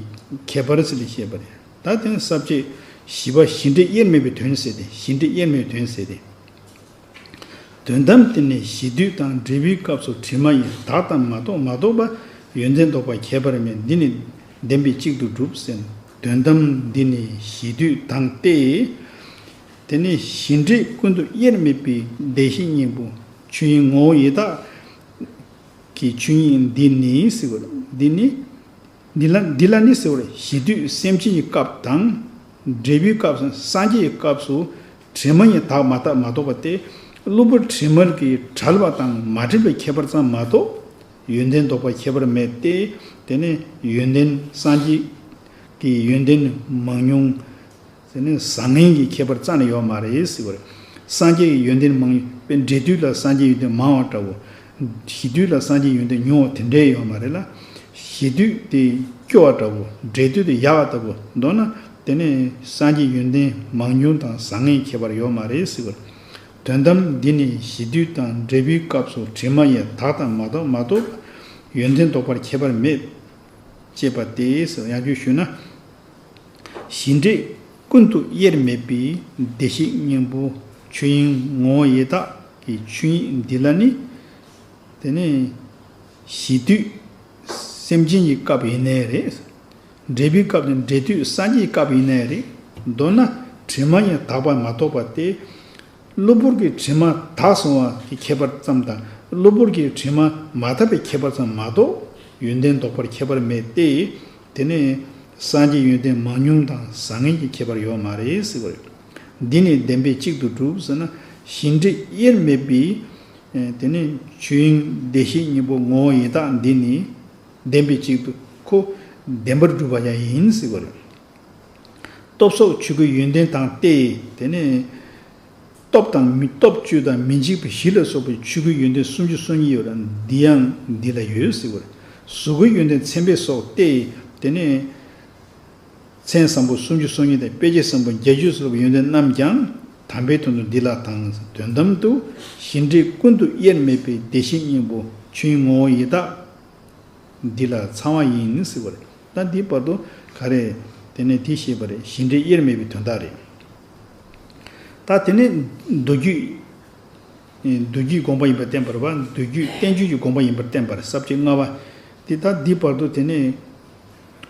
ཁྱད་པར་ཟེར་ནས་བཤད་པ་རེད། ད་དེ་ནས་ས་བཅད་བཞི་པ། གཞི་འབྲས་དབྱེར་མེད་པའི་དོན་ཟེར་ཏེ། གཞི་འབྲས་དབྱེར་མེད་པའི་དོན་ཟེར་ཏེ། དོན་དམ་དེ་ནི་གཞི་དུས་དང་འབྲས་བུའི་སྐབས་སུ་དྲི་མ་ཡིས་བདག་ལྟ་མ་རྟོགས། མ་རྟོགས་པ་ཡོད་མཚན་ལྡོག་པ་ཁྱད་པར་མེད། འདི་ནི་བདེན་པས་གཅིག་ཏུ་གྲུབ་ཟེར། དོན་དམ་འདི་ནི་གཞི་དུས་དང་སྟེ། དེ་ནི་གཞི་འབྲས་ཀུན་ཏུ་དབྱེར་མེད་པའི་བདེ་གཤེགས་སྙིང་པོ་ཆོས་དབྱིངས་ངོ་བོ་ཡི་དྭགས་ཀྱི་ཆོས་ཉིད་འདི་ནི་ཟེར་བ་རེད། འདི་ནི། འདི་ལ་འདི་ལ་ནི་ཟེར་བ་རེད། གཞི་དུས་སེམས་ཅན་གྱི་སྐབས་དང་། འབྲས་བུའི་སྐབས་སུ་སངས་རྒྱས་ཀྱི་སྐབས་སུ་དྲི་མ་ཡིས་དག་མ་དག་མ་གཏོགས་པ་སྟེ། གློ་བུར་དྲི་མ་གྱིས་བྲལ་བ་དང་མ་བྲལ་བའི་ཁྱད་པར་ཙམ་མ་གཏོགས། ཡོན་ཏན་ལྡོག་པར་ཁྱད་པར་མེད་དེ། དེ་ནི་ཡོན་ཏན་སངས་རྒྱས་ཀྱི་ཡོན་ཏན་མང་ཉུང་། དེ་ནི་བཟང་ངན་གྱི་ཁྱད་པར་རྩ་ནས་ཡོད་མ་རེད་ཟེར་བ་རེད། སངས་རྒྱས་ཀྱི་ཡོན་ཏན་མང་ཉུང་དཔེ་འབྲས་དུས་ལ་སངས་རྒྱས་ཡོན་ཏན་མང་བ་འདྲ་བོ། གཞི་དུས་ལ་སངས་རྒྱས་ཡོན་ཏན་ཉུང་བ་དེ་འདྲས་ཡོད་མ་རེད་ལ། གཞི་དུས་དེ་སྐྱོ་བ་འདྲ་བོ། འབྲས་དུས་དེ་ཡག་པ་ལྟ་བུ་མདོར་ན། དེ་ནི་སངས་རྒྱས་ཡོན་ཏན་མང་ཉུང་དང་བཟང་ངན་ཁྱད་པར་ཡོད་མ་རེད་ཟེར་བ་རེད། དོན་དམ་འདི་ནི་གཞི་དུས་དང་འབྲས་བུའི་སྐབས་སུ་དྲི་མ་ཡིས་དག་དང་མ་དག་མ་གཏོགས་པ། ཡོན་ཏན་ལྡོག་པར་ཁྱད་པར་མེད། ཅེས་པ་སྟེ་ཟེར། ཡང་བསྐྱར་ཞུས་ན། གཞི་འབྲས་ཀུན་ཏུ་དབྱེར་མེད་པའི་བདེ་གཤེགས་སྙིང་པོ་ཆོས་དབྱིངས་ངོ་བོ་ཡི་དྭགས་ཀྱི་ཆོས་ཉིད་འདི་ལ་ནི། དེ་ནི་གཞི་དུས་སེམས་ཅན་གྱི་སྐབས་ཡིན་ནའི་རེད། འབྲས་བུའི་སྐབས་ནི་འབྲས་དུས་སངས་རྒྱས་ཀྱི་སྐབས་ཡིན་ནའི་རེད། མདོར་ན་དྲི་མ་ཡིས་དག་པ་མ་གཏོགས་པ་སྟེ། གློ་བུར་གྱི་དྲི་མ་དག་སོང་བ་གི་ཁྱད་པར་ཙམ་དང་། གློ་བུར་གྱི་དྲི་མ་མ་དག་པའི་ཁྱད་པར་ཙམ་མ་གཏོགས། ཡོན་ཏན་ལྡོག་པར་ཁྱད་པར་མེད་དེ། དེ་ནི་སངས་རྒྱས་ཡོན་ཏན་མང་ཉུང་དང་བཟང་ངན་གྱི་ཁྱད་པར་ཡོད་མ་རེད་ཟེར་བ་རེད། འདི་ནི་བདེན་པས་གཅིག་ཏུ་གྲུབ་ཟེར་ན། གཞི་འབྲས་དབྱེར་མེད་པའི། དེ་ནི་ཆོས་དབྱིངས་བདེ་གཤེགས་སྙིང་པོ་ངོ་བོ་ཡི་དྭགས་འདི་ནི། བདེན་པས་གཅིག་ཏུ་ཁོ་བདེན་པར་གྲུབ་པ་ཡང་ཡིན་ཟེར་བ་རེད། སྟོབས་སོགས་ཆོས་སྐུའི་ཡོན་ཏན་དང་སྟེ། དེ་ནི་སྟོབས་དང་མི་སྟོབས་བཅུ་དང་མི་འཇིགས་པའི་གཞི་ལ་སོགས་པའི་ཆོས་སྐུའི་ཡོན་ཏན་སུམ་ཅུ་སོ་གཉིས་ཡོད་ལ། འདི་ཡང་འདི་ལ་ཡོད་ཟེར་བ་རེད། གཟུགས་སྐུའི་ཡོན་ཏན་མཚན་དཔེ་སོགས་ཏེ། དེ་ནི་མཚན་བཟང་པོ་སུམ་ཅུ་སོ་གཉིས་དང་དཔེ་བྱད་བཟང་པོ་བརྒྱད་ཅུ་སོགས་པའི་ཡོན་ཏན་རྣམས་ཀྱང་དམ་པའི་དོན་དུ་འདི་ལ་དང་། དོན་དམ་དུ་གཞི་འབྲས་ཀུན་ཏུ་དབྱེར་མེད་པའི་བདེ་གཤེགས་སྙིང་པོ་ཆོས་ངོ་བོ་ཡི་དྭགས། འདི་ལ་ཚང་བ་ཡིན་ཟེར་བ་རེད། ད་འདི་བར་དུ་ག་རེ། དེ་ནས་འདི་ཤེས་པ་རེད། གཞི་འབྲས་དབྱེར་མེད་པའི་དོན་དག་རེད། ད་དེ་ནས་མདོ་རྒྱུད། མདོ་རྒྱུད་དགོངས་པ་ཡིན་པར་བསྟན་པ་རེད་པ། མདོ་རྒྱུད་བསྟན་བཅོས་ཀྱི་དགོངས་པ་ཡིན་པར་བསྟན་པ་རེད། ས་བཅད་ལྔ་པ། འདི་ད་འདི་བར་དུ་དེ་ནས་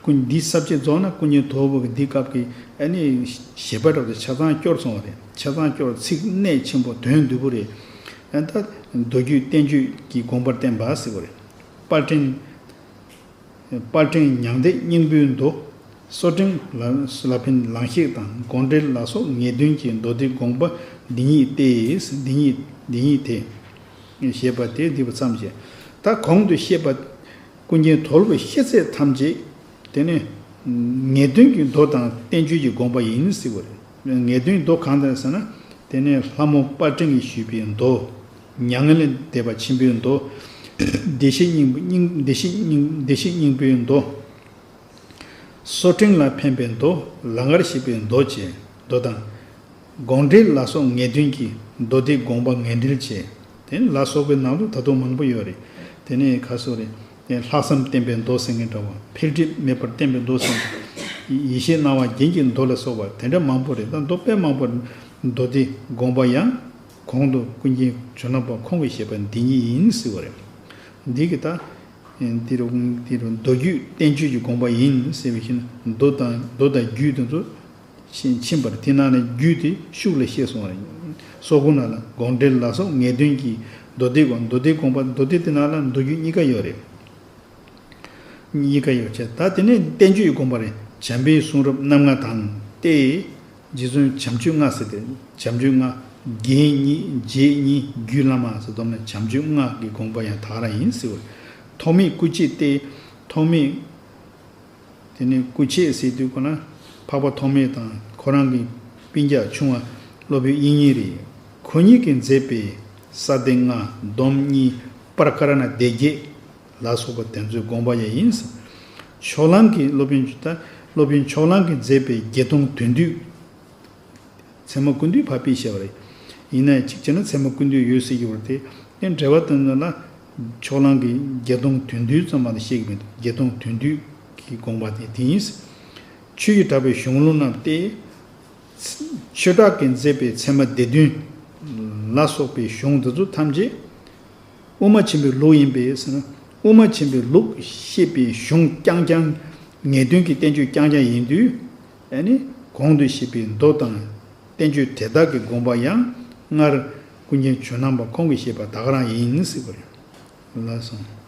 ཀུན། འདིའི་ས་བཅད་རྫོགས་ན་ཀུན་མཁྱེན་དོལ་པོ་གི་འདི་སྐབས་ཀྱི་ཨ་ནི་བཞེད་པ་འདྲ་པོ་དེ་ཆ་ཚང་སྐྱོར་སོང་བ་རེད། ཆ་ཚང་སྐྱོར། ཚིག་གནད་ཆེན་པོ་དོན་བསྡུས་པོ་རེད། ཨ་ད་མདོ་རྒྱུད་བསྟན་བཅོས་ཀྱི་དགོངས་པར་བསྟན་པ་ཟེར་བ་རེད། དཔལ་སྤྲིན། དཔལ་སྤྲིན་མྱང་འདས་སྙིང་པོའི་མདོ། སོར་ཕྲེང་ལ་ལ་ཕན་ལང་གཤེགས་དང་དགོངས་འགྲེལ་ལ་སོགས་ངེས་དོན་གྱི་མདོ་སྡེ་དགོངས་པ་འདི་ཉིད་སྟེ། འདི་ཉིད་འདི་ཉིད་དེ། ཞེས་པ་དེ་འདི་བ་ཙམ་བྱས། ད་གོང་དུ་བཤད་པ། ཀུན་མཁྱེན་དོལ་པོའི་བཤད་ཚད་ཐམས་ཅད་དེ་ནི་ངེས་དོན་གྱི་མདོ་དང་བསྟན་བཅོས་ཀྱི་དགོངས་པ་ཡིན་ཟེར་བ་རེད། ངེས་དོན་མདོ་གང་དེ་ཟེར་ན། དེ་ནི་ལྷ་མོ་དཔལ་སྤྲིན་གྱིས་ཞུས་པའི་མདོ། མྱ་ངན་ལས་འདས་པ་ཆེན་པོའི་མདོ། བདེ་གཤེགས་སྙིང་པོ་སྙིང་བདེ་གཤེགས་སྙིང་བདེ་གཤེགས་སྙིང་པོའི་མདོ། སོར་ཕྲེང་ལ་ཕན་པའི་མདོ། ལང་ཀར་གཤེགས་པའི་མདོ་བཅས་མདོ་དང་། དགོངས་འགྲེལ་ལ་སོགས་ངེས་དོན་གྱི་མདོ་སྡེ་དགོངས་པ་ངེས་འགྲེལ་བཅས། དེ་ནི་ལ་སོགས་པའི་ནང་དུ་ད་དུང་མང་པོ་ཡོད་རེད། དེ་ནས་ཁ་སོ་རེད། དེ་ལྷག་བསམ་བརྟན་པའི་མདོ་ཟེར་མཁན་འདྲ་བོ། འཕེལ་འགྲིབ་མེད་པར་བརྟན་པའི་མདོ་ཟེར་མཁན། ཡེ་ཤེས་སྣང་བ་རྒྱན་གྱི་མདོ་ལ་སོགས་པ་དེ་འདྲ་མང་པོ་རེད། ད་མདོ་དཔེ་མང་པོ་རེད། མདོ་སྡེ་དགོངས་པ་ཡང་གོང་དུ་ཀུན་མཁྱེན་ཇོ་ནང་པ་ཁོང་གིས་བཤད་པ་འདི་ཉིད་ཡིན་ཟེར་བ་རེད། འདི་གི་ད། འདི་རུ་འདི་རུ་མདོ་རྒྱུད་བསྟན་བཅོས་ཀྱི་དགོངས་པ་ཡིན་ཟེར་བའི་ཕྱིར་ན། མདོ་དང་མདོ་དང་རྒྱུད་དེ་ཚོ་ཕྱིན་ཕྱིན་པར་དེ་ནང་ནས་རྒྱུད་དེ་ཤུགས་ལ་བཤད་སོང་བ་རེད། སོ་དགུ་ནང་ལ་དགོངས་འགྲེལ་ལ་སོགས་ངེས་དོན་གྱི་མདོ་སྡེ་དགོངས། མདོ་སྡེ་དགོངས་པ། མདོ་སྡེ་དེ་ནང་ལ་མདོ་རྒྱུད་གཉིས་ཀ་ཡོད་རེད། གཉིས་ཀ་ཡོད་ཅེས། ད་དེ་ནས་བསྟན་བཅོས་ཀྱི་དགོངས་པ་རེད། བྱམས་པའི་གསུང་རབ་རྣམ་ལྔ་དང་སྟེ། རྗེ་བཙུན་བྱམས་ཆོས་ལྔ་ཟེར་ཏེ། བྱམས་ཆོས་ལྔ། རྒྱན་གཉིས། རྗེས་གཉིས། རྒྱུད་བླ་མ་ཟེར། སྡོམ་ན་བྱམས་ཆོས་ལྔ་གི་དགོངས་པ་ཡང་དག་རང་ཡིན་ཟེར་བ་རེད། ཐོགས་མེད་སྐུ་མཆེད་སྟེ། ཐོགས་མེད། དེ་ནས་སྐུ་མཆེད་ཟེར་དུས་ཁོ་ན་འཕགས་པ་ཐོགས་མེད་དང་ཁོ་རང་གི་སྤུན་ཀྱག་ཆུང་བ་སློབ་དཔོན་དབྱིག་གཉེན་རེད། ཁོ་གཉིས་ཀྱིས་མཛད་པའི་ས་སྡེ་ལྔ། སྡོམ་གཉིས། པར་ཀ་ར་ཎ་སྡེ་བརྒྱད་ལ་སོགས་པ་དེ་ཚོའི་དགོངས་པ་ཡང་ཡིན། ཕྱོགས་གླང་གི་སློབ་དཔོན་ད་སློབ་དཔོན་ཕྱོགས་གླང་གིས་མཛད་པའི་བརྒྱད་སྟོང་དོན་བསྡུས། ཚད་མ་ཀུན་བཏུས་ཕར་ཕུད་བྱས་པ་རེད། ཡིན་ན་ཡང་གཅིག་བྱས་ན་ཚད་མ་ཀུན་བཏུས་ཡོད་ཟེར་གྱི་ཡོད་རེད་དེ། དེ་འགྲེལ་པ་དེ་ཚོ་ལ་ཕྱོགས་གླང་གི་བརྒྱད་སྟོང་དོན་བསྡུས་ཙམ་མ་གཏོགས་བཤད་ཀྱི་མེད། བརྒྱད་སྟོང་དོན་བསྡུས་ཀྱི་དགོངས་པ་དེ་དེ་ཡིན། ཆོས་ཀྱི་གྲགས་པའི་གཞུང་ལུགས་རྣམས་ཏེ། ཆོས་གྲགས་ཀྱིས་མཛད་པའི་ཚད་མ་སྡེ་བདུན་ལ་སོགས་པའི་གཞུང་འདི་ཚོ་ཐམས་ཅད་དབུ་མ་ཆེན་པོའི་ལུགས་ཡིན་པས་ཟེར་ན། དབུ་མ་ཆེན་པོའི་ལུགས་བཤད་པའི་གཞུང་རྐྱང་རྐྱང་ ངེས་དོན་གྱི་བསྟན་བཅོས་རྐྱང་རྐྱང་ཡིན་དུས། ཨ་ནི་གོང་དུ་བཤད་པའི་མདོ་དང་བསྟན་བཅོས་དེ་དག་གི་དགོངས་པ་ཡང་སྔར་ཀུན་མཁྱེན་ཇོ་ནང་པ་ཁོང་གིས་བཤད་པ་ད་ག་རང་ཡིན་ཟེར་བ་རེད། ལགས་སོ།